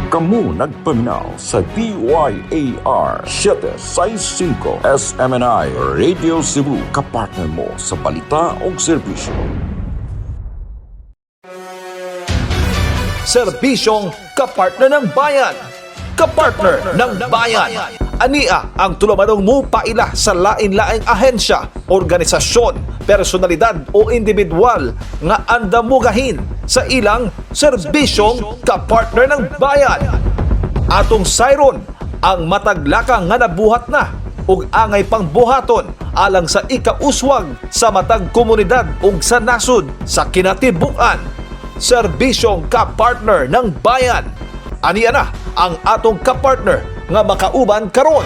Kamu nagpaminaw sa DYAR 765 SMNI Radio Cebu, kapartner mo sa balita o serbisyo. Serbisyong kapartner ng bayan. Kapartner ng bayan. Ania ang tulumanong mupaila sa lain-laing ahensya, organisasyon, personalidad o individual nga andamugahin sa ilang serbisyong kapartner ng bayan. Atong sayron ang mataglakang nga nabuhat na ug angay pang buhaton alang sa ikauswag sa matag komunidad ug sa nasod sa kinatibuk-an. Serbisyong kapartner ng bayan. Aniya na ang atong kapartner nga makauban karon.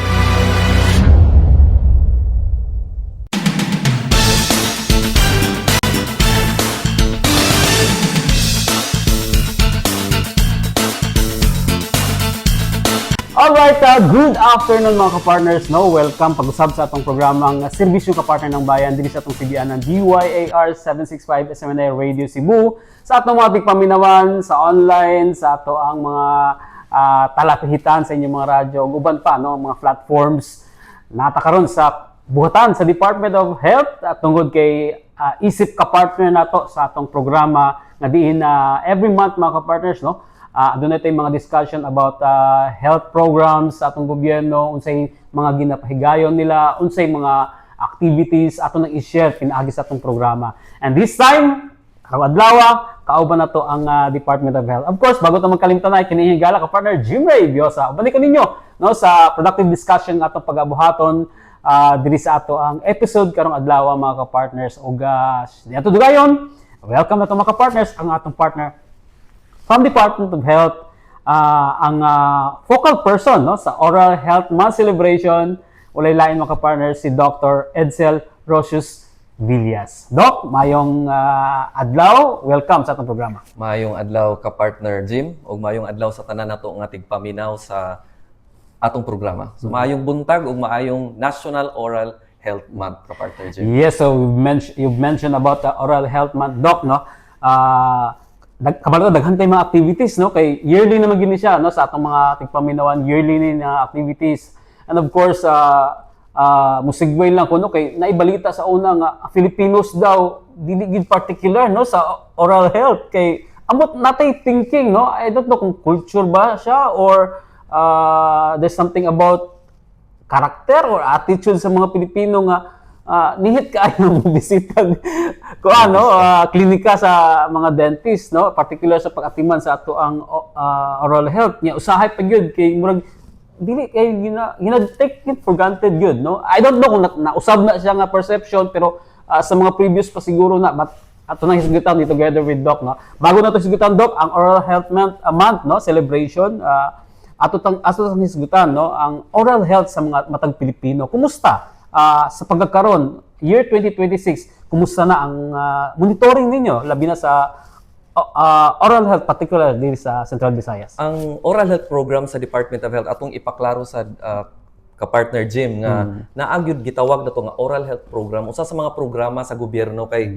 Alright, good afternoon, mga kapartners. No, welcome pag-usab sa atong programang Serbisyo Kapartner ng Bayan diri sa atong CBN ng DYAR 765 SMNI Radio Cebu. Sa atong mga tigpaminawan sa online, sa ato ang mga talapihitan sa inyong mga radyo ug uban pa, no, mga platforms nata karon sa buhatan sa Department of Health at tungod kay isip kapartner nato sa atong programa nga diin na every month, mga kapartners, no, doon natin mga discussion about health programs sa atong gobyerno, unsay mga ginapahigayon nila, unsay mga activities ato nang i-share pinaagi sa atong programa. And this time, karong adlaw, kauban na to ang Department of Health. Of course, bago ta magkalimtan ay kinihigala ka partner Jim Ray Biosa. Uban ko ninyo, no, sa productive discussion nga atong pagabuhaton diri sa ato ang episode karong adlaw, mga ka-partners, ug di ato dugayon. Welcome na to, mga ka-partners, ang atong partner from Department of Health, ang focal person, no, sa Oral Health Month celebration, walay lain, mga ka-partners, si Dr. Edsel Rosius Villas. Doc, mayong adlaw, welcome sa atong programa. Maayong adlaw, ka-partner Jim, ug maayong adlaw sa tanan nato nga tigpaminaw sa atong programa. So maayong buntag ug maayong National Oral Health Month, ka-partner Jim. Yes, so you've mentioned about the Oral Health Month, Doc, no? Kabalo daghan kay mga activities, no? Kay yearly naman gini siya, no, sa atong mga tigpaminawan, yearly ni na activities. And of course, musigway lang ko, no, kay naibalita sa una nga Filipinos daw dili gid particular, no, sa oral health kay amot natay thinking, no? I don't know kung culture ba siya or there's something about karakter or attitude sa mga Pilipino nga nihit kaayo mo bisitag ko ano klinika sa mga dentist, no, particular sa pag-atiman sa ato ang oral health nya. Usahay pa gyud kay murag dili kay gina take it for granted gyud, no? I don't know kung nausab na siya nga perception, pero sa mga previous pa siguro na, but ato nang hisgutan ni together with Doc, no? Bago na to hisgutan, Doc, ang Oral Health Month, no, celebration, ato tang hisgutan, no, ang oral health sa mga matag Pilipino. Kumusta sa pagkakaron year 2026? Kumusta na ang monitoring ninyo labi na sa oral health, particular diri sa Central Visayas? Ang oral health program sa Department of Health, atong ipaklaro sa ka-partner Jim nga naa gyud gitawag na to nga oral health program, usa sa mga programa sa gobyerno kay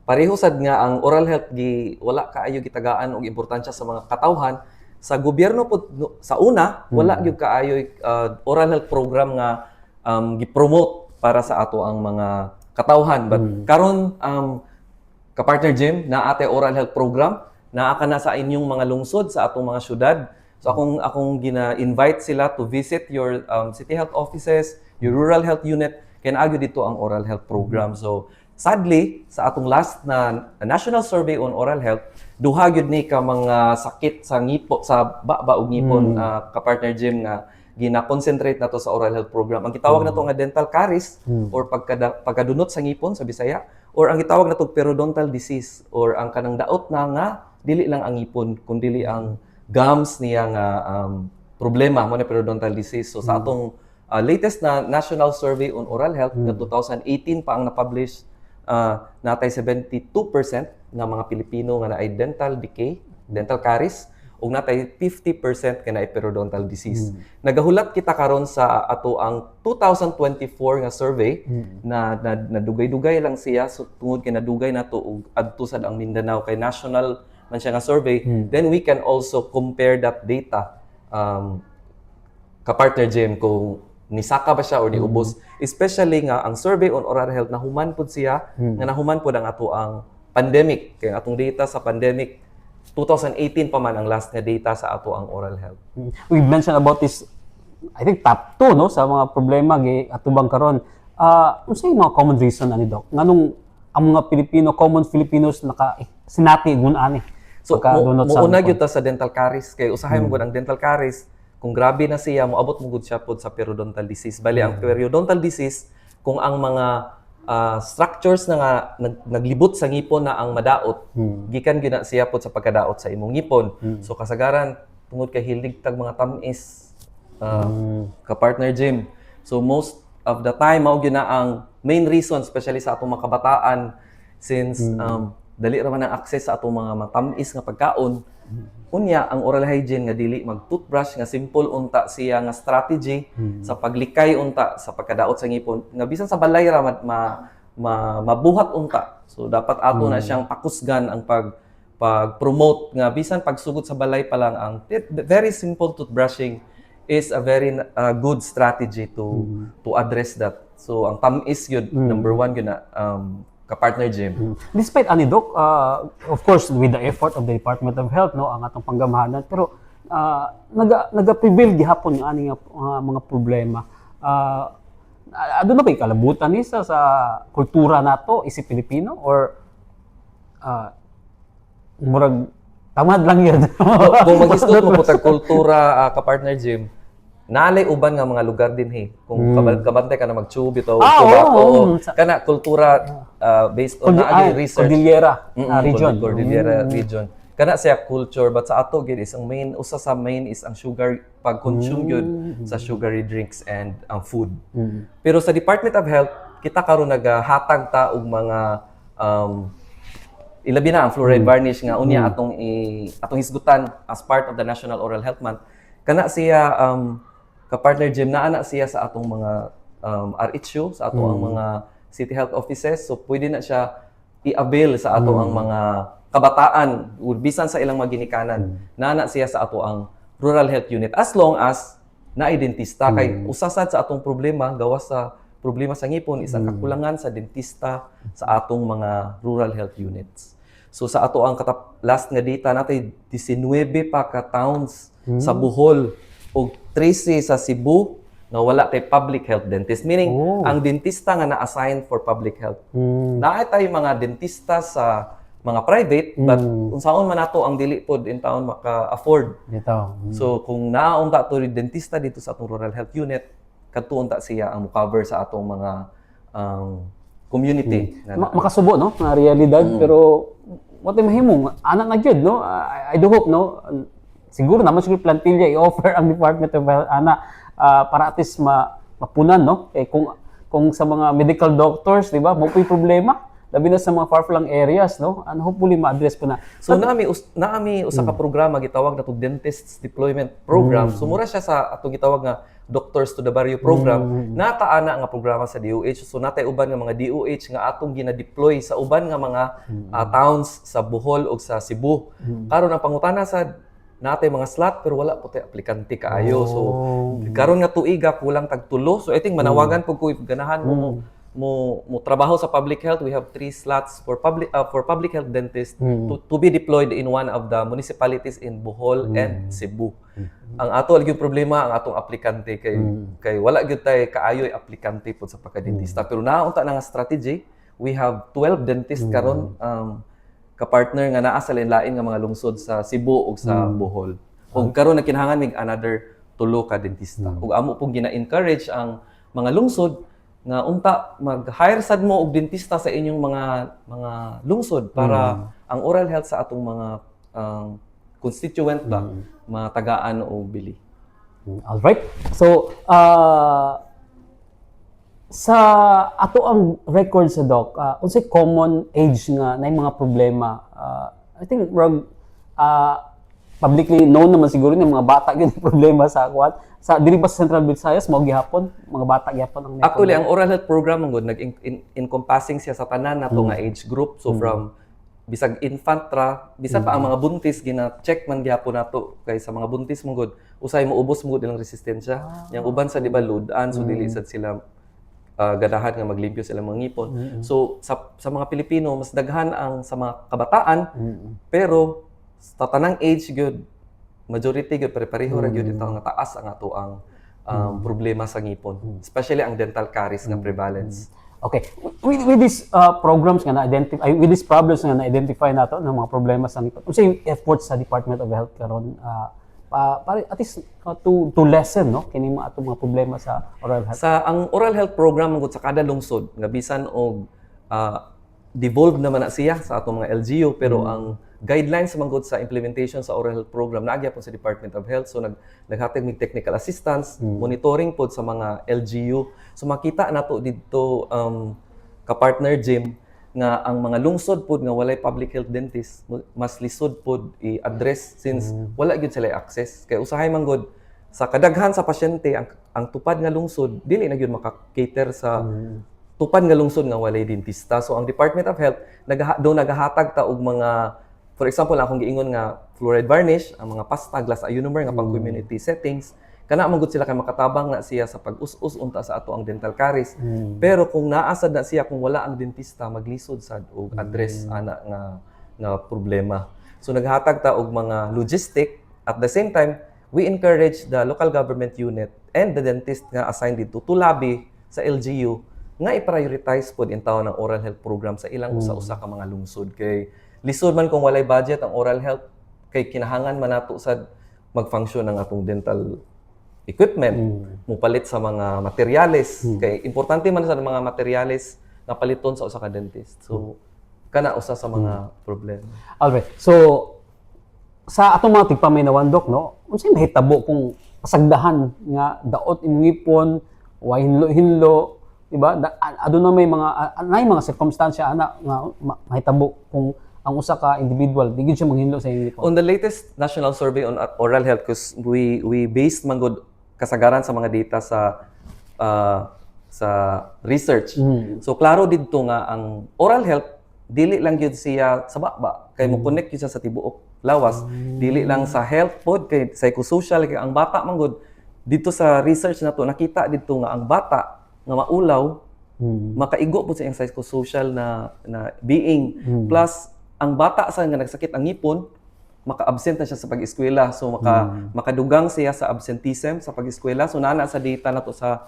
pareho sad nga ang oral health gi wala kaayo gitagaan og importansya sa mga katawhan sa gobyerno pod, no, sa una wala gyud kaayo oral health program nga gi-promote para sa ato ang mga katawhan. But karon, kapartner Jim, naa tay oral health program, naa ka na sa inyong mga lungsod, sa atong mga syudad. So akong gina-invite sila to visit your city health offices, your rural health unit, kay naa gyud dito ang oral health program. So sadly, sa atong last na National Survey on Oral Health, duha gyud ni ka mga sakit sa ngipo, sa baba ug ngipon, kapartner Jim, nga gina-concentrate nato sa oral health program. Ang gitawag nato nga dental caries or pagkadunot sa ngipon sa Bisaya, or ang gitawag nato periodontal disease or ang kanang daot na nga dili lang ang ngipon kundi ang gums niya nga problema mo na periodontal disease. So sa atong latest na National Survey on Oral Health nga 2018 pa ang na-publish, natay 72% nga mga Pilipino nga naay dental decay, dental caries, ug natay 50% nga naay periodontal disease. Nagahulat kita karon sa ato ang 2024 nga survey na nadugay-dugay lang siya, so tungod kay nadugay nato og adto sad ang Mindanao kay national man siya nga survey, then we can also compare that data. kapartner Jim, kung nisaka ba siya or niubos, especially nga ang survey on oral health nahuman pud siya nga nahuman pud ang ato ang pandemic, kay ang atong data sa pandemic, 2018 pa man ang last nga data sa ato ang oral health. We mentioned about this, I think top 2, no, sa mga problema gi atubang karon. Ah, unsay mga common reason ani, Doc? Nganong ang mga Pilipino, common Filipinos, naka sinati gun ani? So Pagkadunot mo sa muuna ngipon. gyud ta sa dental caries, kay usahay mo gud ang dental caries, kung grabe na siya, moabot mo gud siya pod sa periodontal disease. Bali ang periodontal disease, kung ang mga structures na nga naglibot sa ngipon na ang madaot, gikan gyud na siya pod sa pagkadaot sa imong ngipon. So kasagaran tungod kay hilig tag mga tamis, ka-partner Jim. So most of the time mao gyud na ang main reason, especially sa atong mga kabataan, since dali ra man ang access sa atong mga matamis nga pagkaon. Unya ang oral hygiene nga dili mag toothbrush, nga simple unta siya nga strategy sa paglikay unta sa pagkadaot sa ngipon, nga bisan sa balay ra mabuhat unta. So dapat ato na siyang pakusgan ang pag-promote nga bisan pagsugod sa balay pa lang, ang very simple toothbrushing is a very good strategy to address that. So ang tamis yun, number one yun na, kapartner Jim. Despite ani, Doc, of course with the effort of the Department of Health, no, ang atong panggamhanan, pero naga-prevail gihapon ang ani nga mga problema. Aduna ba kalabutan ni sa kultura nato isip Pilipino or murag tamad lang yun? Kung maghisgot mo putag kultura, kapartner Jim, naalay uban nga mga lugar din he. Kung kabantay ka na mag-chew bitaw, tobacco, kana kultura based on naagay research. Cordillera region. Cordillera region. Kana siya culture, but sa ato gyud is ang main, usa sa main is ang sugar, pag-consume gyud sa sugary drinks and ang food. Pero sa Department of Health, kita karon nagahatag ta og mga ilabi na ang fluoride varnish nga unya atong hisgutan as part of the National Oral Health Month. Kana siya, kapartner Jim, naa na siya sa atong mga RHU, sa ato ang mga city health offices, so pwede na siya i-avail sa ato ang mga kabataan ug bisan sa ilang mga ginikanan. Naa na siya sa ato ang rural health unit as long as naay dentista, kay usa sad sa atong problema gawas sa problema sa ngipon is ang kakulangan sa dentista sa atong mga rural health units. So sa ato ang last nga data natay 19 pa ka towns sa Bohol ug 13 sa Cebu nga wala tay public health dentist. Meaning ang dentista nga na-assign for public health. Naa tay mga dentista sa mga private, but unsaon man nato ang dili pod in town maka-afford. Dito. So kung naa unta to dentista dito sa atong rural health unit, kadto unta siya ang mo-cover sa atong mga community. Makasubo, no, nga realidad, pero what ay mahimo ana na gyud, no? I do hope, no, siguro naman siguro plantilla i-offer ang Department of Health ana para at least mapunan, no, eh kung sa mga medical doctors, di ba, mo po'y problema labi na sa mga far-flung areas, no, and hopefully ma-address po na. So naami usa ka programa gitawag nato Dentists Deployment Program. So mura siya sa atong gitawag nga Doctors to the Barrio program. Nataa na nga programa sa DOH. So natay uban nga mga DOH nga atong gina-deploy sa uban nga mga towns sa Bohol ug sa Cebu. Karon ang pangutana sa natay mga slot pero wala po tay aplikante kaayo. So karon nga tuiga kulang tag tulo. So I think manawagan pud ko if ganahan mo mo mo trabaho sa public health, we have three slots for public health dentist to be deployed in one of the municipalities in Bohol and Cebu. Ang ato lagi problema ang atong aplikante kay wala gyud tay kaayoy aplikante pod sa pagka-dentista. Pero naa unta na nga strategy. We have 12 dentist karon, kapartner, nga naa sa lain-lain nga mga lungsod sa Cebu ug sa Bohol. Ug karon nagkinahanglan mig another tulo ka dentista. Ug amo pong gina-encourage ang mga lungsod nga unta mag-hire sad mo og dentista sa inyong mga lungsod para ang oral health sa atong mga constituent ba matagaan og bili. All right. So, sa ato ang record sa doc, unsay common age nga na mga problema? I think rag publicly known naman siguro ng mga bata gyud ang problema sa kuan. Sa diri ba sa Central Visayas mao gihapon mga bata gihapon ang may Actually, ang oral health program man gud nag-encompassing siya sa tanan nato nga age group. So from Bisag infant ra, bisan pa ang mga buntis, gina-check man gyapon nato kay sa mga buntis man gud usay moubos mo gud ilang resistensya. Yang uban sa, di ba, ludan, so dili sad sila ganahan nga maglimpyo sila mga ngipon. So sa mga Pilipino, mas daghan ang sa mga kabataan, pero sa tanang age gyud, majority gyud, pare-pareho ra gyud ito nga taas ang ato ang problema sa ngipon, especially ang dental caries nga prevalence. Okay. With these programs nga na-identify, with these problems nga na-identify nato ng mga problema sa ngipon, unsay efforts sa Department of Health karon para at least to lessen, no, kini mga atong mga problema sa oral health? Sa ang oral health program man gud sa kada lungsod nga bisan og devolved naman na siya sa atong mga LGU, pero ang guidelines man gud sa implementation sa oral health program naa gyapon sa Department of Health. So naghatag mig technical assistance, monitoring pod sa mga LGU. So makita nato didto, kapartner Jim, nga ang mga lungsod pod nga walay public health dentist, mas lisod pod i-address since wala gyud sila access, kay usahay man gud sa kadaghan sa pasyente, ang tupad nga lungsod dili na gyud maka-cater sa tupad nga lungsod nga walay dentista. So ang Department of Health do nagahatag ta og mga, for example, akong giingon nga fluoride varnish, ang mga pasta, glass ionomer nga pang community settings. Kana man gud sila kay makatabang na siya sa pag-us-us unta sa ato ang dental caries. Pero kung naa sad na siya, kung wala ang dentista, maglisod sad og address ana nga nga problema. So naghatag ta og mga logistic. At the same time, we encourage the local government unit and the dentist nga assigned dito to lobby sa LGU nga i-prioritize pod in taon ang oral health program sa ilang usa-usa ka mga lungsod, kay lisod man kung walay budget ang oral health, kay kinahanglan man nato sad mag-function ang atong dental equipment, mupalit sa mga materyales, kay importante man sa mga materyales nga paliton sa usa ka dentist. So kana usa sa mga problema. Alright. So sa atong mga tigpaminawan, Dok, no, unsay mahitabo kung pasagdahan nga daot imong ngipon, way hinlo-hinlo, di ba? Aduna may mga nay mga sirkumstansya ana nga mahitabo kung ang usa ka individual di gid siya manghinlo sa iyang ngipon? On the latest national survey on oral health, because we based man gud kasagaran sa mga data sa research. So klaro didto nga ang oral health dili lang gyud siya sa baba kay mo connect gyud siya sa tibuok lawas. Dili lang sa health pod kay psychosocial, kay ang bata man gud dito, sa research na to nakita didto nga ang bata nga maulaw, makaigo po sa iyang psychosocial na na being. Plus ang bata sa nga nagsakit ang ngipon, maka-absent na siya sa pag-eskwela, so makadugang siya sa absenteeism sa pag-eskwela. So naa na sa data na to sa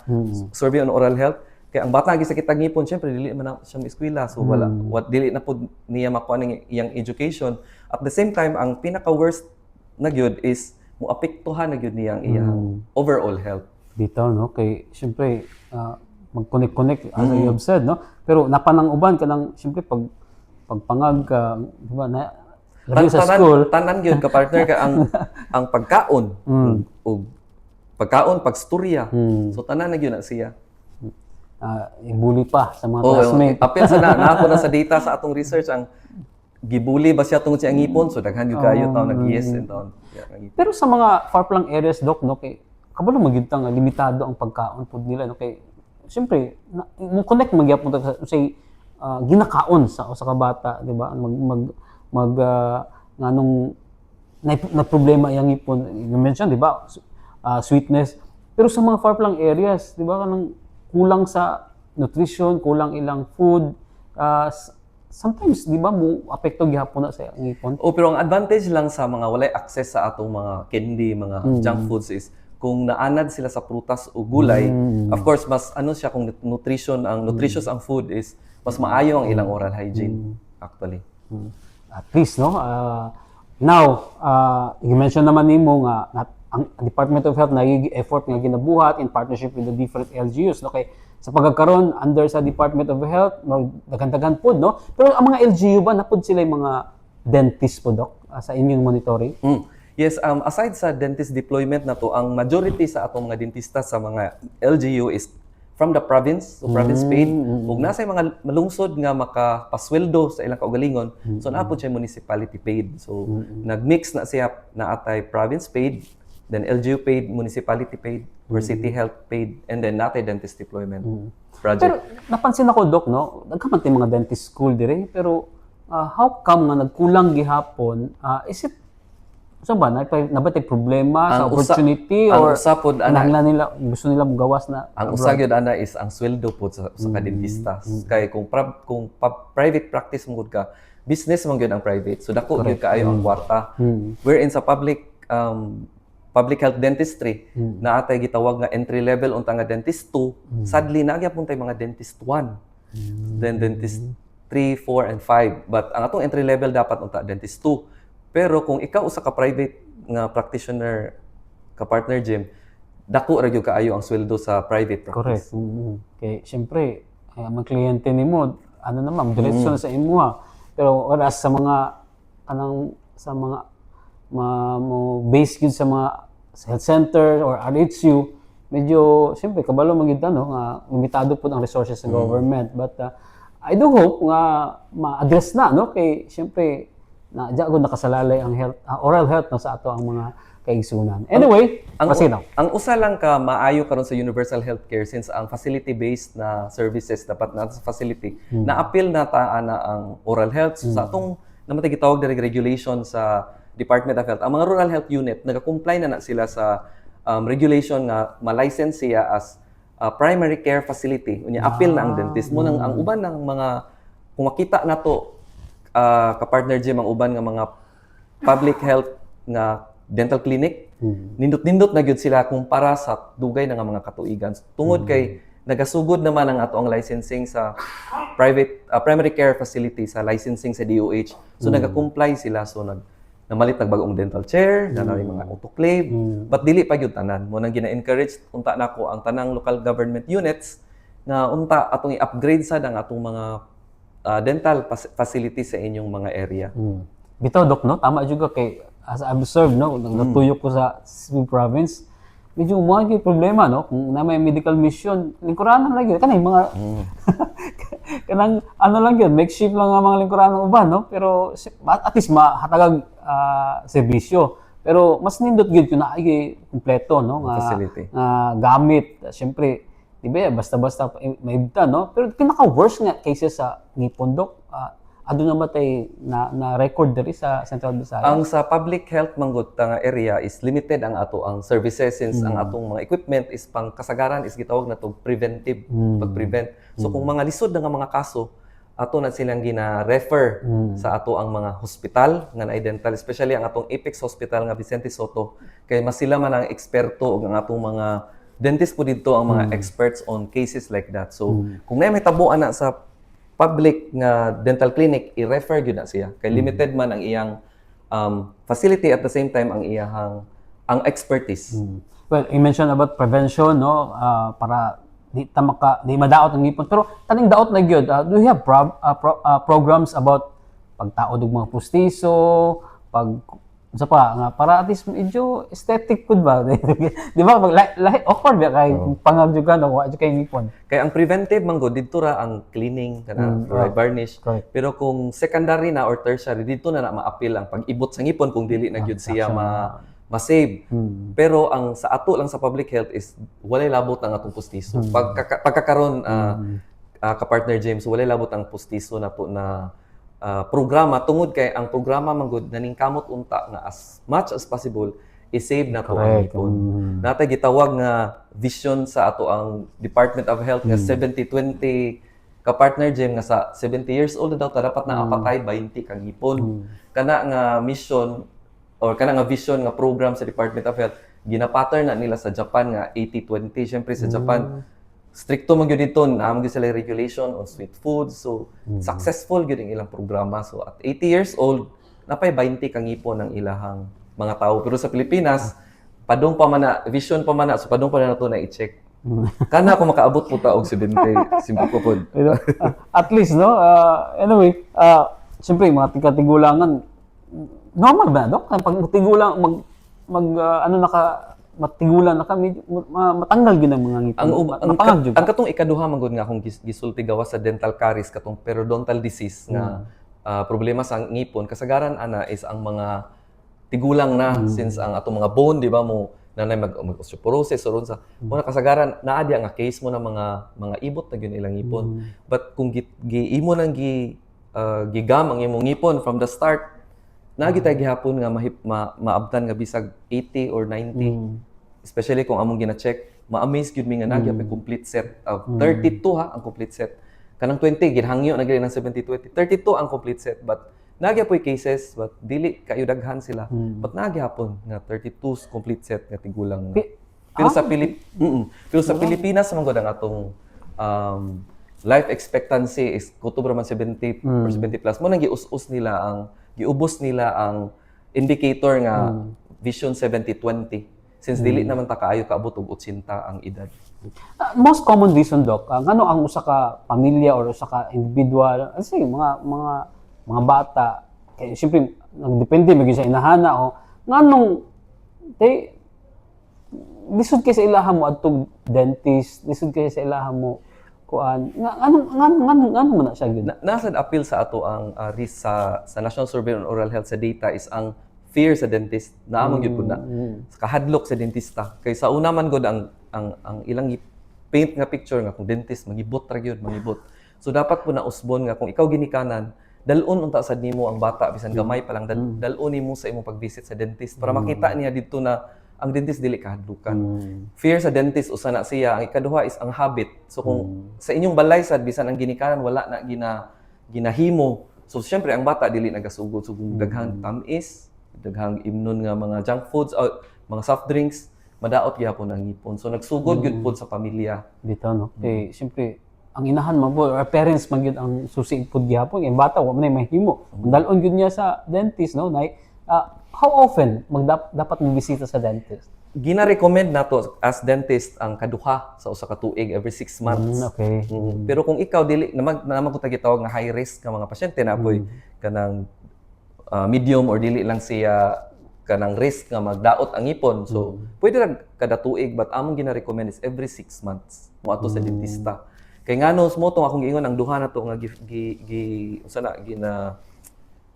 survey on oral health, kay ang bata nga gisakit ang ngipon, syempre dili man na siya eskwela, so wala what dili na pud niya makuha ning iyang education. At the same time, ang pinaka worst na gyud is moapektuhan na gyud niya ang iyang overall health. Bitaw, no, kay syempre mag-connect-connect, as you have said, no, pero napanang uban kanang syempre pag pagpangag ka, di ba, na labi sa tanan, school. Tanan gyud ka, partner, kay ang pagkaon ug pagkaon, pagstorya, so tanan na gyud na siya. Ibully pa sa mga Oh, classmate. Apil sa na ako na sa data sa atong research, ang gibully ba siya tungod sa iyang ngipon, so daghan gyud kayo taon nag yes and taon, yeah, ang ngipon. Pero sa mga far-flung areas, Doc, no, kay kabalo man gyud ta nga limitado ang pagkaon pud nila, no, kay syempre mo connect man gyapon ta sa say ginakaon sa usa ka bata, di ba? Mag mag mag nganong na problema iyang ngipon, you mention, di ba? Sweetness. Pero sa mga far-flung areas, di ba, kanang kulang sa nutrition, kulang ilang food, sometimes, di ba, mo apekto gihapon na sa ngipon. Oh, pero ang advantage lang sa mga walay access sa atong mga candy, mga junk foods is kung naanad sila sa prutas o gulay, of course mas ano siya, kung nutrition ang nutritious ang food is mas maayo ang ilang oral hygiene actually. At least, no? Now, you mention naman nimo nga ang Department of Health nagigi effort nga ginabuhat in partnership with the different LGUs, no? Kay sa pagkakaron under sa Department of Health, no, daghan-daghan pod, no? Pero ang mga LGU ba, napod sila yung mga dentist po, Doc, sa inyong monitoring? Yes, aside sa dentist deployment na to, ang majority sa atong mga dentista sa mga LGU is from the province, so province paid. Ug nasa mga malungsod nga makapasweldo sa ilang kaugalingon, so naa pod siya municipality paid. So nagmix na siya na atay province paid, then LGU paid, municipality paid, or city health paid, and then natay dentist deployment project. Pero napansin ako, Doc, no, daghan man tay mga dentist school dire, pero How come nga nagkulang gihapon? Is it sa ba na na ba tay problema sa opportunity ang or usa pod, ana, kinahanglan nila, gusto nila mogawas na Ang usa gyud ana is ang sweldo pod sa kadentista. Kay kung private practice mo gud ka, business man gyud ang private. So dako gyud kaayo ang kwarta. Wherein sa public health dentistry, naa tay gitawag nga entry level unta nga dentist 2, sadly naa gyapon tay mga dentist 1. Then dentist 3, 4 and 5. But ang atong entry level dapat unta dentist 2. Pero kung ikaw usa ka private nga practitioner, ka partner Jim, dako ra gyud kaayo ang sweldo sa private practice. Correct. Kay syempre, eh, ang mga kliyente nimo, ano naman, diretso na sa imuha. Pero whereas sa mga kanang sa mga mo base gyud sa mga health center or RHU, medyo syempre kabalo man gyud ta, no, nga limitado pud ang resources sa government. But I do hope nga ma-address na, no, kay syempre na diya gud nakasalalay ang health, oral health, no, sa ato ang mga kaigsunan. Anyway, proceed na. Ang usa lang ka maayo karon sa universal healthcare, since ang facility based na services dapat na sa facility, na-appeal na ta ana ang oral health. So, sa atong namatay gitawag diri regulation sa Department of Health, ang mga rural health unit nag-comply na na sila sa regulation nga ma-license siya as a primary care facility. Unya appeal na ang dentist mo nang ang uban ng mga, kung makita na to, ka-partner Jim, ang uban nga mga public health nga dental clinic, nindot-nindot na gyud sila kumpara sa dugay na nga mga katuigan tungod kay nagasugod naman ang ato ang licensing sa private primary care facility sa licensing sa DOH. So nagacomply sila, so namalit nag bag-ong dental chair, na mga autoclave, but dili pa gyud tanan. Mo nang gina-encourage unta nako ang tanang local government units nga unta atong i-upgrade sad ang atong mga dental facility sa inyong mga area. Bitaw, Dok, no? Tama juga kay as I observed, no, natuyok ko sa Cebu Province, medyo mo gyud problema, no? Kung na may medical mission, lingkuranan lang yun. Kanang mga kanang ano lang yun, makeshift lang ang mga lingkuranan uban, no? Pero at least mahatagag serbisyo. Pero mas nindot gyud kung naay kumpleto, no? Nga, Facility. nga gamit. Siyempre, di ba, basta-basta maibta, no? Pero pinaka-worst nga cases sa ngipon, Dok, aduna ba tay na record diri sa Central Visayas? Ang sa public health manggod ta nga area is limited ang ato ang services since ang atong mga equipment is pang kasagaran is gitawag na to preventive, pag-prevent. So kung mga lisod na nga mga kaso, ato na silang gina-refer sa ato ang mga hospital nga naay dental, especially ang atong Apex Hospital nga Vicente Sotto, kay mas sila man ang eksperto ug ang atong mga dentist po dito ang mga experts on cases like that. So kung naay may tabo ana sa public nga dental clinic, i-refer gyud na siya kay limited man ang iyang facility, at the same time ang iyahang ang expertise. Well, you mentioned about prevention, no? Para di ta maka di madaot ang ngipon. Pero taning daot na gyud, do you have programs about pagtaod og mga pustiso, pag unsa pa nga para at least medyo aesthetic pud ba? Di ba pag lahi awkward ba kay pangag jud ka, no, wa jud kay ngipon. Kaya ang preventive man gud didto ra ang cleaning kana fluoride varnish. Pero kung secondary na or tertiary, didto na na maapil ang pag-ibot sa ngipon kung dili na gyud siya ma ma-save. Pero ang sa ato lang sa public health is walay labot ang atong pustiso. Pagkakaron, kapartner James, walay labot ang pustiso nato na programa tungod kay ang programa man gud naningkamot unta nga as much as possible i-save nato ang ngipon. Natay gitawag nga vision sa ato ang Department of Health nga 70-20, ka-partner Jim, nga sa 70 years old na daw ta dapat naa pa tay 20 ka ngipon. Kana nga mission or kana nga vision nga program sa Department of Health, gina-pattern na nila sa Japan nga 80-20. Syempre sa Japan stricto man gyud dito, naa man gyud sila regulation on sweet foods. So successful gyud ang ilang programa. So at 80 years old, napay 20 ka ngipon ang ilahang mga tao. Pero sa Pilipinas, padung pa man na, vision pa man na, so padung pa na nato na i-check. Kana kung makaabot po ta og 70, simple ko pod. Pero, at least, no? Anyway, siyempre, mga tigkatigulangan, normal ba, no? Pag tigulang, mag, mag ano naka, matigulan na ka, medyo, matanggal yun ang mga ngipin. Ang, Mapangag jud. Ang katong ikaduha man gud nga akong gisulti gawas sa dental caries, katong periodontal disease nga problema sa ngipon, kasagaran ana is ang mga tigulang na, since ang atong mga bone, di ba, mo nanay mag osteoporosis or unsa mo na, kasagaran naa diya nga case mo na mga ibot na gyud ilang ngipon. But kung gi, gi imo nang gi gigam ang imong ngipon from the start, naa gyud gihapon nga maabtan nga bisag 80 or 90. Especially kung among gina-check, ma-amaze gyud mi nga naa gyud complete set of 32 ha ang complete set. Kanang 20 ginhangyo na gyud ng 70-20. 32 ang complete set, but naa gyapoy cases, but dili kayo daghan sila. But naa gyapon nga 32 complete set nga tigulang. Pero sa Pilipinas man gud ang atong life expectancy is kutob ra man 70 or 70 plus. Mao nang gius-us nila ang giubos nila ang indicator nga Vision 70-20 since dili naman ta kaayo kaabot og 80 ang edad. Most common reason, doc, ngano ang usa ka pamilya or usa ka individual, kasi mga bata kay siyempre nagdepende maging sa inahana o nganong they lisod kay sa ilaha mo adtog dentist, lisod kay sa ilaha mo kuan nga anong nganong nganong ngano man na siya gyud? Nasa appeal sa ato ang risk sa National Survey on Oral Health sa data is ang fear sa dentist. Naa man gyud pud na. Sa kahadlok sa dentista. Kay sa una man gud ang ilang paint nga picture nga kung dentist mangibot ra gyud, mangibot. So dapat po na usbon nga kung ikaw ginikanan, dalon unta sad nimo ang bata bisan gamay pa lang, dalon nimo sa imong pag-visit sa dentist para makita niya didto na ang dentist dili kahadlukan. Fear sa dentist usa na siya. Ang ikaduha is ang habit. So kung sa inyong balay sad bisan ang ginikanan wala na ginahimo. So syempre ang bata dili nagasugod. So kung daghang tamis, daghang imnon nga mga junk foods o mga soft drinks, madaot gihapon ang ngipon. So nagsugod gyud pod sa pamilya. Dito, no? Eh, siyempre, ang inahan man po, or parents man gyud ang susi pud gihapon. Eh, bata, wa man ay mahimo. Dalon gyud niya sa dentist, no? Nay, how often dapat mo bisita sa dentist? Gina-recommend nato as dentist ang kaduha sa usa ka tuig, every 6 months. Pero kung ikaw dili naman naman ko gitawag nga high risk nga mga pasyente na poy kanang medium or dili lang siya kanang risk nga magdaot ang ngipon. So pwede ra kada tuig, but among gina-recommend is every 6 months moadto sa dentista. Kay ngano mo tong akong giingon ang duha na to nga gi, gi, gi unsa na gina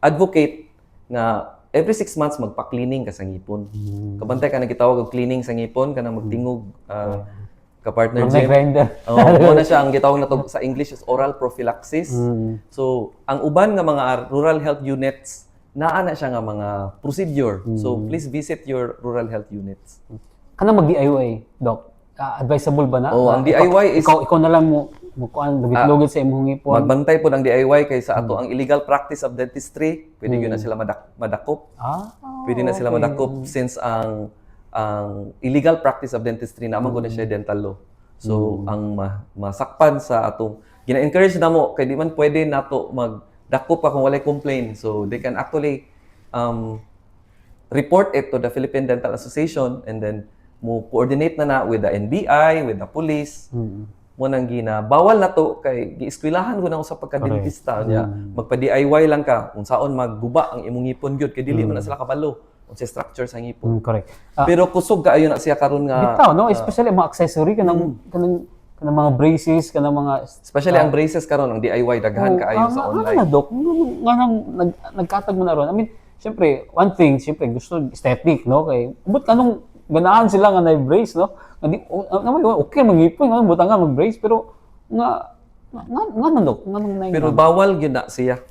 advocate nga every 6 months magpa-cleaning ka sa ngipon. Kabantay ka nagitawag og cleaning sa ngipon, kanang magtingog ka, partner Mag Jim. grinder. Oh, mo na siya ang gitawag na to sa English is oral prophylaxis. So, ang uban nga mga rural health units naa na siya nga mga procedure. So, please visit your rural health units. Kanang mag DIY, doc. Advisable ba na? Oh, ang DIY is ikaw na lang mo kuan lugit-lugit sa imong ngipon. Magbantay po ng DIY kay sa ato ang illegal practice of dentistry, pwede gyud na sila madakop. Pwede na sila madakop since ang illegal practice of dentistry na man na siya dental law. So ang masakpan sa atong gina-encourage na mo kay di man pwede nato magdakop pa kung walay complaint. So they can actually report it to the Philippine Dental Association and then mo coordinate na na with the NBI, with the police. Mo nang gina bawal na to kay gieskwilahan ko na sa pagka-dentista niya. Magpa-DIY lang ka unsaon magguba ang imong ngipon gyud kay dili man na sila kabalo unsa structure sa ngipon. Correct. Pero kusog kaayo na siya karon nga Bitaw, no? Especially mga accessory kanang kanang mga braces, kanang mga Especially ang braces karon, ang DIY daghan kaayo sa online. Nga na, doc, nga nang nagkatag mo na ron. I mean, siyempre, one thing, siyempre, gusto aesthetic, no? Kay, but anong ganahan sila nga na-brace, no? Nga di, oh, nga, okay, mangipon, nga, butang nga mag-brace, pero nga na, doc, nga nung Pero bawal gyud na siya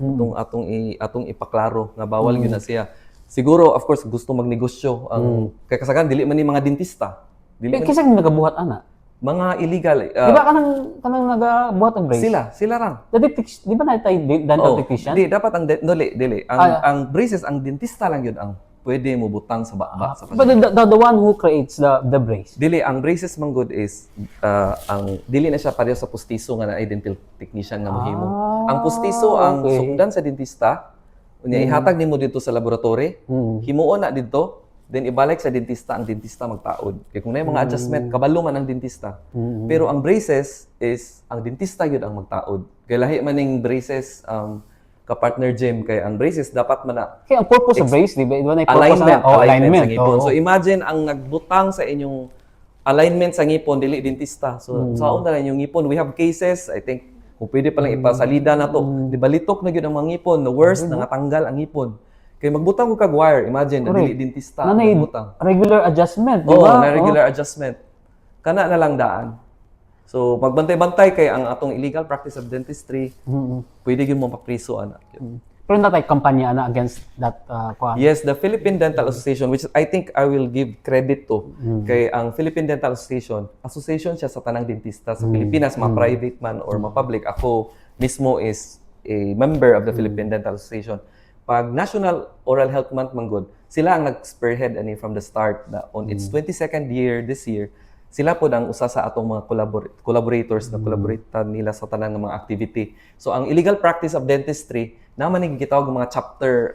atong ipaklaro nga bawal gyud na siya. Siguro, of course, gusto magnegosyo ang kay kasagaran dili man ni mga dentista. Dili Eh, man kasi nagabuhat ana. Mga illegal. Di ba kanang nagabuhat ang brace? Sila, sila ra. The di ba na tayo dental Oh, technician? Di dapat ang dili dili ang ang braces, ang dentista lang yun ang pwede mo butang sa baba sa But the one who creates the brace. Dili, ang braces man gud is ang dili na siya pareho sa pustiso nga naay dental technician nga mohimo. Ang pustiso ang sukdan sa dentista, unya ihatag nimo dito sa laboratory, himuon na didto, then ibalik sa dentista, ang dentista magtaod. Kay kung naay mga adjustment, kabalo man ang dentista. Pero ang braces is ang dentista gyud ang magtaod. Kay lahi man ning braces, ka-partner Jim, kay ang braces dapat man na Kaya ang purpose of brace, di ba? Di ba na purpose alignment, na, oh, alignment sa ngipon. Oo. So imagine ang nagbutang sa inyong alignment sa ngipon dili dentista. So saon na lang yung ngipon. We have cases, I think kung pwede pa lang ipasalida na to. Di ba litok na gyud ang mga ngipon, the worst nangatanggal ang ngipon. Kay magbutang ko kag wire, imagine na dili dentista Na ang nagbutang. regular adjustment, di Oo, ba? na regular adjustment. Kana na lang daan. So magbantay-bantay kay ang atong illegal practice of dentistry, pwede gyud mo mapriso ana. Pero naa tay kampanya ana against that kuan? Yes, the Philippine Dental Association, which I think I will give credit to, kay ang Philippine Dental Association, association siya sa tanang dentista sa Pilipinas, ma-private man or ma-public. Ako mismo is a member of the Philippine Dental Association. Pag National Oral Health Month manggod, sila ang nag-spearhead ani from the start na on its 22nd year this year, sila po ang usa sa atong mga collaborators na collaborate nila sa tanan ng mga activity. So ang illegal practice of dentistry, naman ni gitawag ng mga chapter,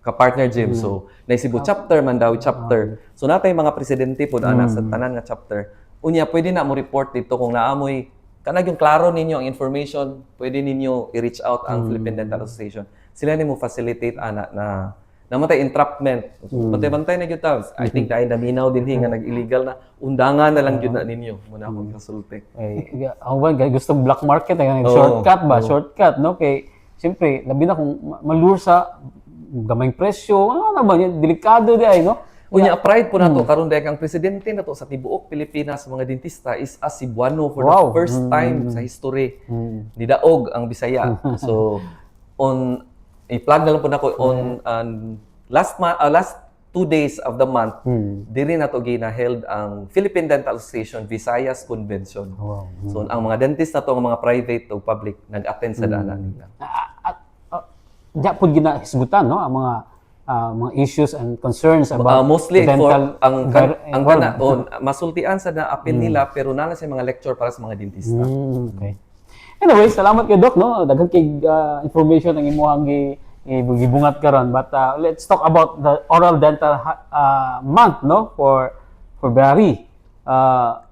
ka-partner Jim. So, na Cebu chapter, Mandaue chapter. So, natay mga presidente po ana sa tanan nga chapter. Unya, pwede na mo report dito kung naamoy kanag yung klaro ninyo ang information, pwede ninyo i-reach out ang Philippine Dental Association. Sila ni mo facilitate ana na namatay entrapment. So, bantay-bantay na gyud ta. I think dahil naminaw din nga nag-illegal na, undangan na lang gyud na ninyo. Muna akong kasulti. Eh, ako ba, gusto black market, ay, Oo. shortcut ba? Shortcut, no? Kay, siyempre, labi na kung malure sa gamayng presyo, ano na ba, yan, delikado di ay, no? Unya, pride po nato karon dahil ang presidente nato sa tibuok Pilipinas sa mga dentista is a Cebuano for the first time sa history. Nidaog ang Bisaya. So on i-plug na lang po nako on last last 2 days of the month, diri nato gina-held ang Philippine Dental Association Visayas Convention. So ang mga dentist nato, ang mga private o public, nag-attend sa dana nila. At diya po ginahisgutan, no? Ang mga issues and concerns about Mostly the for dental ang ang world. Kana on masultian sa na apil nila, pero naa na sa mga lecture para sa mga dentista. Okay. Anyway, salamat kay Doc, no? Daghan kay information ang imuhang gibungat karon. But let's talk about the oral dental month, no? For February.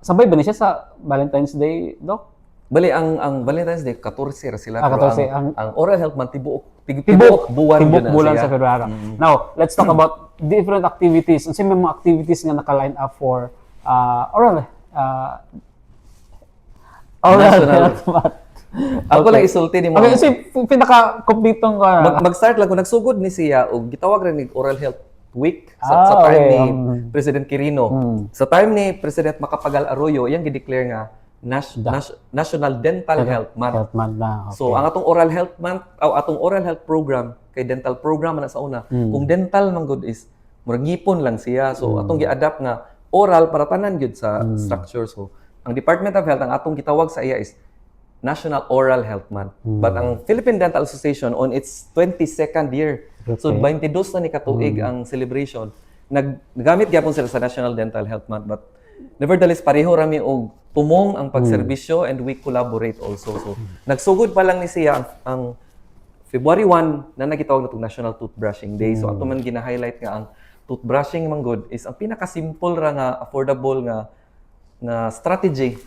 Sabay ba ni siya sa Valentine's Day, Doc? Bali ang Valentine's Day 14 ra sila, Ah, pero 14, ang, ang oral health month tibuok Tibuok buwan tibok gyud na bulan siya. sa February. Now, let's talk about different activities. Unsa may mga activities nga naka-line up for oral National. health month? Ako lang isulti nimo. Okay, kasi pinaka-kompletong ka. Mag-start lang ko, nagsugod ni siya og gitawag ra ni Oral Health Week sa, Ah, sa time ni President Quirino. Sa time ni President Macapagal Arroyo, iyang gideclare nga National Dental Health Month. Health month na. Okay. So ang atong oral health month o atong oral health program kay dental program man na sa una. Kung dental man gud is murag ngipon lang siya. So atong gi-adapt nga oral para tanan gyud sa structure. So ang Department of Health, ang atong gitawag sa iya is National Oral Health Month. But ang Philippine Dental Association, on its 22nd year, so 22 na ni katuig ang celebration, naggamit gyapon sila sa National Dental Health Month, but nevertheless pareho rami og tumong ang pagserbisyo and we collaborate also. So nagsugod pa lang ni siya ang February 1 na nagitawag na itong National Toothbrushing Day. So ato man gina-highlight nga ang toothbrushing man gud is ang pinaka-simple ra nga affordable nga nga strategy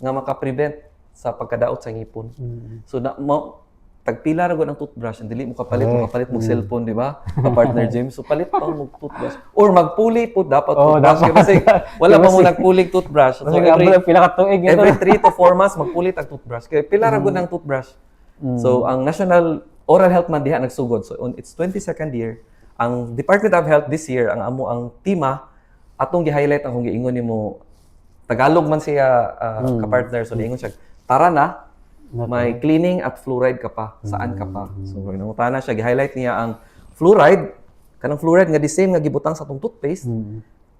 nga maka-prevent sa pagkadaot sa ngipon. So na mo tagpila ra gud ang toothbrush, dili mo kapalit mo cellphone, di ba? Ka-partner James. So palit pa mo toothbrush or magpuli po dapat Oo, toothbrush dapat. kasi wala pa mo nagpulig toothbrush. So Kasi every pila ka tuig ito. every 3 to 4 months magpulit ang toothbrush. Kay pila ra gud ang toothbrush. So ang National Oral Health Month diha nagsugod. So on its 22nd year, ang Department of Health this year, ang amo ang tema atong gi-highlight ang kung giingon nimo, Tagalog man siya, ka-partner, so giingon siya, "Tara na, may cleaning at fluoride ka pa, saan ka pa?" So nangutana siya, gi-highlight niya ang fluoride, kanang fluoride nga the same nga gibutang sa atong toothpaste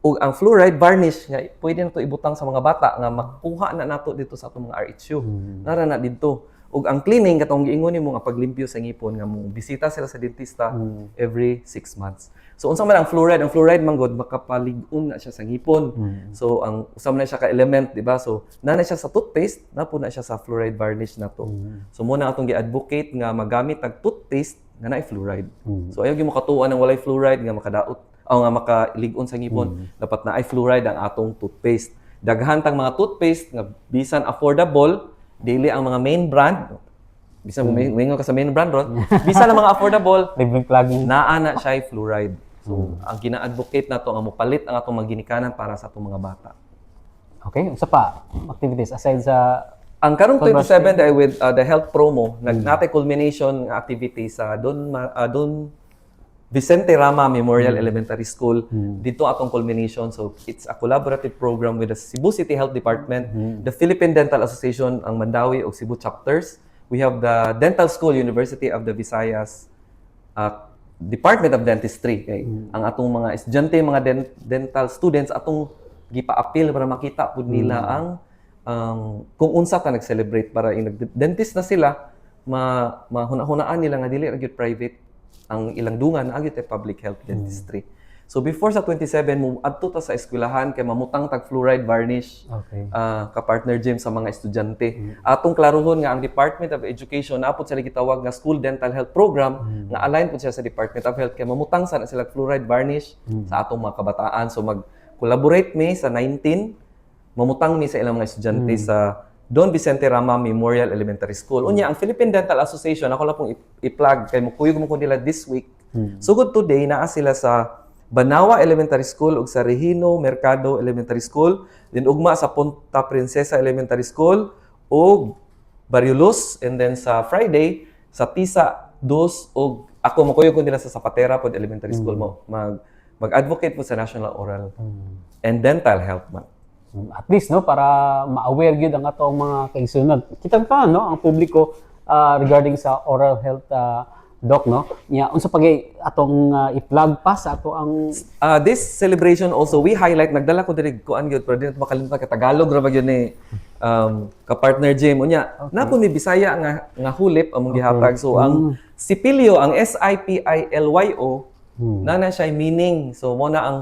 ug ang fluoride varnish nga pwede na to ibutang sa mga bata nga makuha na nato dito sa atong mga RHU. Nara na didto. Ug ang cleaning, katong giingon nimo nga paglimpyo sa ngipon nga mo bisita sila sa dentista every 6 months. So unsa man ang fluoride? Ang fluoride man gud makapalig-on na siya sa ngipon. So ang usa man na siya ka element, di ba? So na na siya sa toothpaste, na po na siya sa fluoride varnish nato. So mo na atong gi-advocate nga magamit ang toothpaste nga naay fluoride. So ayaw gyud mo katuan ng walay fluoride nga makadaot o nga makalig-on sa ngipon. Dapat naay fluoride ang atong toothpaste. Daghan tang mga toothpaste nga bisan affordable, dili ang mga main brand. Bisan mm. Moingon ka sa main brand ron, bisan ang mga affordable, Libreng plugging. naa na siya fluoride. So, ang gina-advocate nato nga mopalit ang atong mga ginikanan para sa atong mga bata. Okay, unsa pa activities aside sa Ang karong 27 ay with the health promo, nagnatay culmination nga activity sa Don Vicente Rama Memorial Elementary School. Dito atong culmination. So it's a collaborative program with the Cebu City Health Department, the Philippine Dental Association, ang Mandaue ug Cebu chapters. We have the Dental School, University of the Visayas, Department of Dentistry, kay ang atong mga estudyante, mga dental students, atong gipa-appeal para makita pud nila ang kung unsa ta nag-celebrate para in dentist na sila, ma mahuna-hunaan nila nga dili ra gyud private ang ilang dungan, naa gyud public health dentistry. So before sa 27, mo adto ta sa eskwelahan kay mamutang tag fluoride varnish, ka-partner Jim, sa mga estudyante. Atong klaruhon nga ang Department of Education naa pod sila gitawag nga School Dental Health Program nga align pod siya sa Department of Health kay mamutang sana sila fluoride varnish sa atong mga kabataan. So mag collaborate mi sa 19, mamutang mi sa ilang mga estudyante sa Don Vicente Rama Memorial Elementary School. Unya, ang Philippine Dental Association, ako lang pong i-plug kay mukuyog mo ko nila this week. Sugod today, naa sila sa Banawa Elementary School ug sa Regino Mercado Elementary School, then ugma sa Punta Princesa Elementary School ug Barrio Luz, and then sa Friday sa Tisa Dos, ug ako mukuyog ko nila sa Zapatera pod Elementary School mo mag-advocate po sa National Oral and Dental Health Month. At least, no, para ma-aware gyud ang atong mga kaigsuonan. Kita pa, no, ang publiko regarding sa oral health, doc, no. Nya unsa pagay atong i-plug pa sa ato ang This celebration also, we highlight, nagdala ko diri kuan gyud pero di na makalimutan ka Tagalog ra ba gyud ni ka-partner Jim. Unya, na po ni Bisaya nga hulip among gihatag. So ang Sipilyo, ang SIPILYO, na na siya meaning. So mo na ang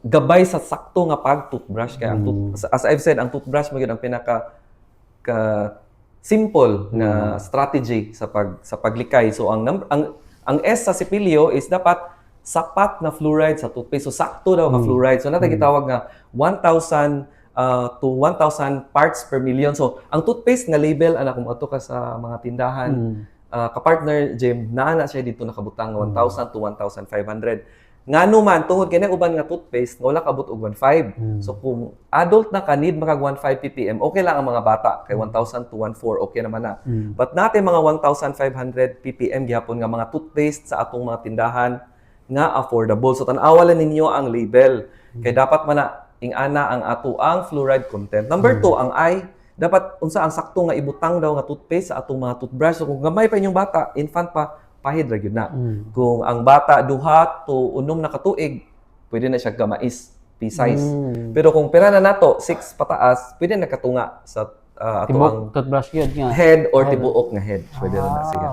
gabay sa sakto nga pag toothbrush kay ang as I've said, ang toothbrush mo gyud ang pinaka ka simple nga strategy sa paglikay. So ang S sa Sipilyo is dapat sapat na fluoride sa toothpaste. So sakto daw nga fluoride. So naa tay gitawag nga 1,000 to 1,000 parts per million. So ang toothpaste nga label ana, kung adto ka sa mga tindahan, kapartner Jim, naa na siya dito nakabutang nga 1,000 to 1,500. Ngano man, tungod kay uban nga toothpaste nga wala kabot og 1.5. So kung adult na ka, need makag 1.5 ppm, okay lang. Ang mga bata kay 1,000 to 1.4, okay naman na. But naa tay mga 1,500 ppm gihapon nga mga toothpaste sa atong mga tindahan nga affordable. So tan-awa lang ninyo ang label kay dapat man na ing-ana ang ato ang fluoride content. Number 2, ang I, dapat unsa ang sakto nga ibutang daw nga toothpaste sa atong mga toothbrush. So kung gamay pa inyong bata, infant pa, pahid ra gyud na. Kung ang bata 2 to 6 na katuig, pwede na siya gamais, pea size. Pero kung pera na nato, 6 pataas, pwede na katunga sa ato Tibok ang toothbrush gyud nga. Head or tibuok nga head. Pwede na siya.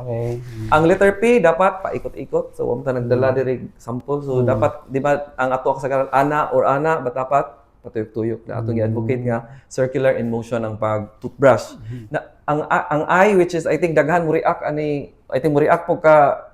Ang letter P, dapat paikot-ikot. So wa man ta nagdala diri sample. So dapat, di ba, ang ato kasagaran ana or ana ba, dapat patuyok-tuyok na atong gi-advocate nga circular in motion ang pag toothbrush. Na ang I, which is I think daghan mo react ani, I think mo react po ka.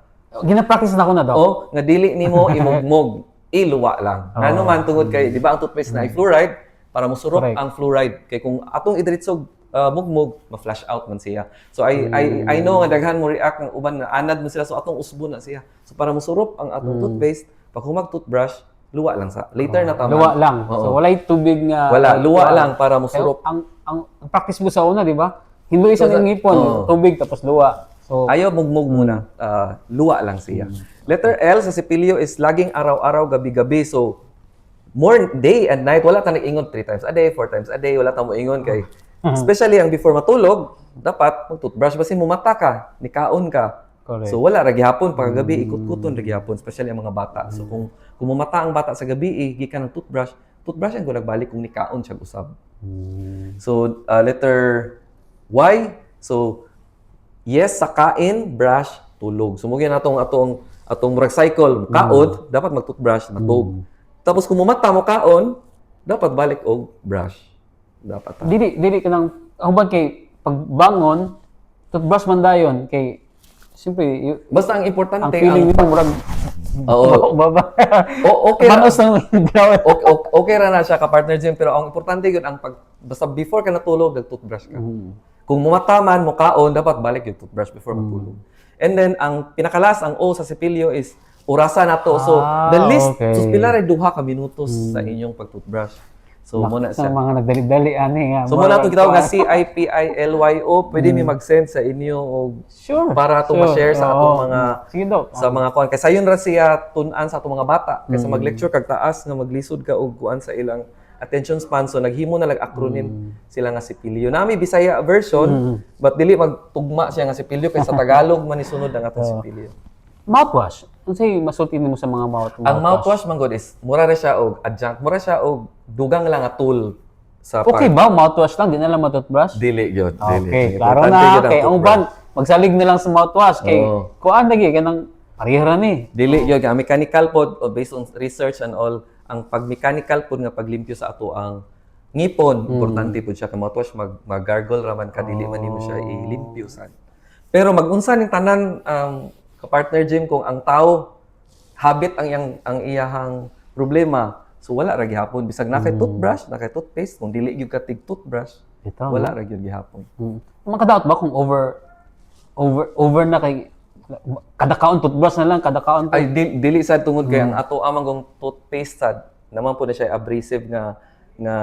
Gina-practice na ko na, doc. Oh, nga dili nimo imugmog, iluwa lang. Ngano man, tungod kay, di ba, ang toothpaste na ay fluoride para mosurok ang fluoride kay kung atong idiretsog mugmog, ma-flush out man siya. So I know nga daghan mo react ang uban na anad mo sila, so atong usbon na siya. So para mosurop ang atong toothpaste, pag humag toothbrush, luwa lang sa. Later na tama. Luwa lang. Oo. So walay tubig nga. Wala, luwa lang para mosurop. Ang practice mo sa una, di ba? Hinloy sa So, ngipon, oo. tubig tapos luwa. So Ayaw mugmug muna. Luwa lang siya. Letter L sa Sipilyo is laging araw-araw, gabi-gabi. So, more day and night. Wala ta nag-ingon three times a day, four times a day. Wala ta mo ingon kay especially ang before matulog, dapat mag-toothbrush basin mumata ka, nikaon ka. Correct. So wala ra gihapon paggabi, ikut-kuton ra gihapon, especially ang mga bata. So kung mumata ang bata sa gabi, eh, gikan ng toothbrush, toothbrush ang nagbalik kung nikaon siya usab. So letter Y, so yes sa kain, brush, tulog. So mo natong atong atong murag cycle, kaon, dapat mag-toothbrush, matug. Tapos kung mumata mo kaon, dapat balik og brush. Dapat. Ah. Dili dili ka nang hubag kay pagbangon toothbrush man dayon kay siyempre Basta ang ang importante feeling ang nimo murag Oo. baba. O, okay ra. Manos ng grabe. Okay ra na siya, ka-partner Jim, pero ang importante yun ang pag basta before ka natulog, nag-toothbrush ka. Kung mumata man mo kaon, dapat balik yung toothbrush before matulog. And then ang pinaka-last, ang O sa Sipilyo is orasa na to. So the least, so pila ra, 2 ka minutos sa inyong pag-toothbrush. So mo na Sa siya. Mga nagdali-dali ani nga. So mo na itong gitawag nga CIPILYO, pwede mi mag-send sa inyo og para ato ma-share sa atong mga Sige, Dok. sa mga kuan kay sayon ra siya tun-an sa atong mga bata kaysa mag-lecture kag taas nga maglisod ka og kuan sa ilang attention span, so naghimo na lag acronym sila nga Sipilyo. Nami Bisaya version, but dili magtugma siya nga Sipilyo kay sa Tagalog man isunod ang atong Sipilyo. Mouthwash. Unsay masulti nimo sa mga mouth Ang mouthwash man gud is mura ra siya og adjunct, mura siya og dugang lang nga tool sa Okay ba mouthwash lang, di na lang ma-toothbrush? Dili gyud, dili. Okay, klaro Importante na. gyud ang Okay, ang uban magsalig na lang sa mouthwash kay kuan lagi kanang pareha ra ni. Dili gyud, ang mechanical pod o based on research and all, ang pag mechanical pod nga paglimpyo sa ato ang ngipon, importante pod siya kay mouthwash mag mag-gargle ra man ka, dili man nimo siya ilimpyo sad. Pero magunsa ning tanan, kapartner Jim, kung ang tao habit ang iyang ang iyahang problema, so wala ra gihapon bisag na kay toothbrush, na kay toothpaste, kung dili gyud ka tig toothbrush, Bitaw, wala ra gyud gihapon. Makadaot ba kung over over over na kay kada kaon toothbrush na lang, kada kaon? Ay, dili sad tungod kay ang ato amang gong toothpaste sad naman po na siya abrasive nga nga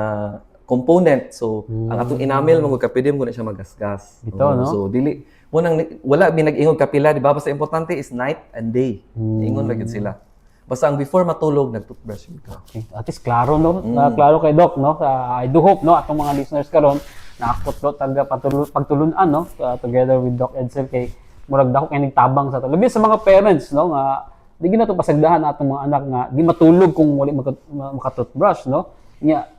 component. So ang atong enamel man gud kapwede mo na siya magasgas. Bitaw, Oo, no? So dili mo nang wala mi nag-ingon kapila, di ba? Basta importante is night and day. Ingon ra gyud sila. Basta ang before matulog, nag-toothbrush gyud ka. Okay. At least klaro, no? Klaro kay Doc, no? I do hope, no, atong mga listeners karon naakot do taga pagtulun-an, no, together with Doc Edsel kay murag dako kay tabang sa to. Labi sa mga parents, no, nga di gyud nato pasagdahan atong mga anak nga di matulog kung wali maka-toothbrush, no. Nya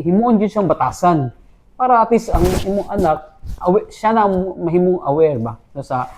himuon gyud siyang batasan para at least ang imong anak siya na ang mahimong aware ba, no, sa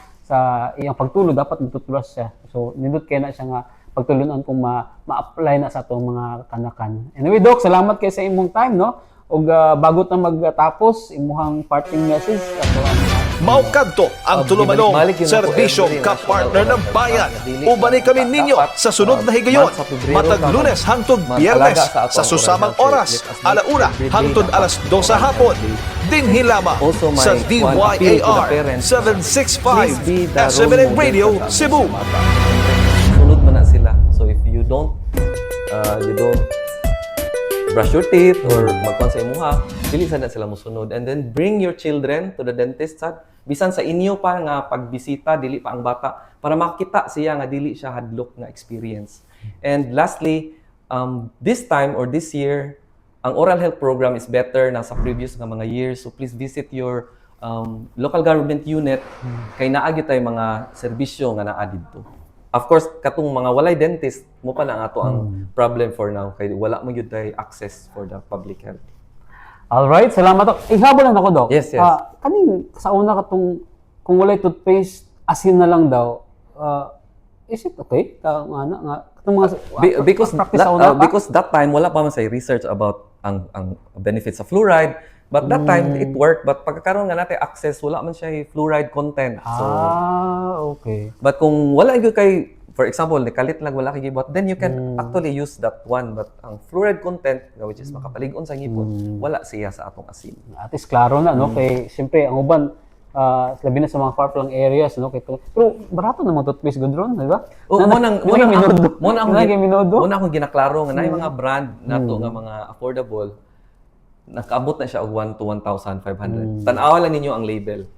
iyang pagtulog dapat mag-toothbrush siya. So nindot kay na siya nga pagtulunan kung ma-apply na sa atong mga kanakan. Anyway, Doc, salamat kay sa imong time, no? Ug bago ta magtapos, imuhang parting message ato ang Mao kadto ang tulumanong Gibalik-balik yun ako serbisyong every kapartner national ng bayan. Dili Ubani na kami ninyo dapat, sa sunod na higayon. month sa Pebrero Matag ka Lunes hangtod mag-alaga Biyernes sa atong sa susamang oral health. oras, Let us make 1:00 every day hangtod dapat 2:00 sa oral hapon. health day. Dinhi lamang Also, my sa one appeal to the DYAR parents, 765 please be the role SMNA model Radio sa atong Cebu. bata. Sunod man na sila. So if you don't brush your teeth or magkuan sa imuha, dili sad na sila mosunod. And then bring your children to the dentist sad. Bisan sa inyo pa nga pagbisita, dili pa ang bata para makita siya nga dili siya hadlok nga experience. And lastly, this time or this year, ang oral health program is better na sa previous nga mga years. So please visit your local government unit kay naa gyud tay mga serbisyo nga naa didto. Of course, katong mga walay dentist mo pa na ang ato ang problem for now kay wala mo gyud tay access for the public health. Alright, salamat, Doc. Ihabol lang ako, Doc. Yes. Ah, kaning sa una katong kung walay toothpaste, asin na lang daw. Is it okay? Ka nga na nga katong mga Because practice that, sa una pa? because that time wala pa man say research about ang benefits sa fluoride, but that time it worked, but pagkakaroon nga natin access, wala man siya fluoride content, so Ah, okay. but kung wala gyud kay, for example, nikalit lang, wala kay gibot, then you can actually use that one, but ang fluoride content nga which is makapalig-on sa ngipon, wala siya sa atong asin. At least klaro na, no? Kay siyempre ang uban, labi na sa mga far-flung areas, no, kay pero barato naman toothpaste gud ron, di ba? Oh, mo nang mo nang minudo. mo na akong Na minudo. mo na akong ginaklaro nga naay mga brand nato nga mga affordable, nakaabot na siya og 1 to 1,500. Tan-awa lang ninyo ang label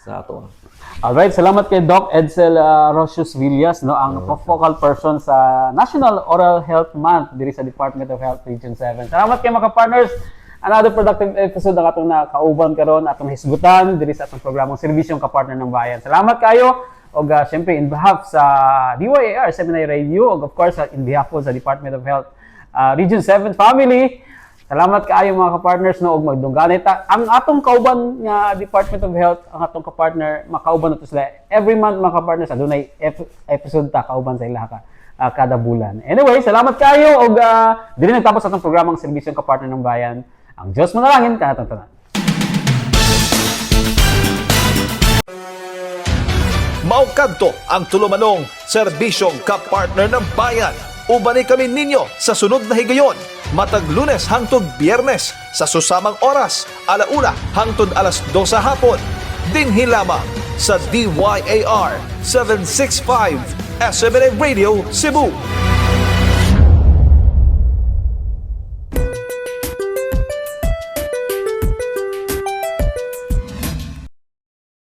sa ato. Alright, salamat kay Doc Edsel Rosius Villas, no, ang focal person sa National Oral Health Month diri sa Department of Health Region 7. Salamat kay mga partners. Another productive episode ang atong nakauban karon, atong hisgutan diri sa atong programang Serbisyong Kapartner ng Bayan. Salamat kayo og syempre in behalf sa DYAR SMNI Radio og of course in behalf po sa Department of Health Region 7 family. Salamat kaayo, mga kapartners, no, ug magdungganay ta. Ang atong kauban nga Department of Health, ang atong kapartner, makauban nato sila every month, mga kapartners. Adunay episode ta kauban sa ilaha ka kada bulan. Anyway, salamat kayo og diri nagtapos atong programang Serbisyong Kapartner ng Bayan. Ang Diyos manalangin kanatong tanan. Mao kadto ang tulumanong serbisyong kapartner ng bayan. Ubani kami ninyo sa sunod na higayon. Matag Lunes hangtod Biyernes sa susamang oras, 1:00 hangtod 2:00 sa hapon. Dinhi lamang sa DYAR 765 SMNA Radio Cebu.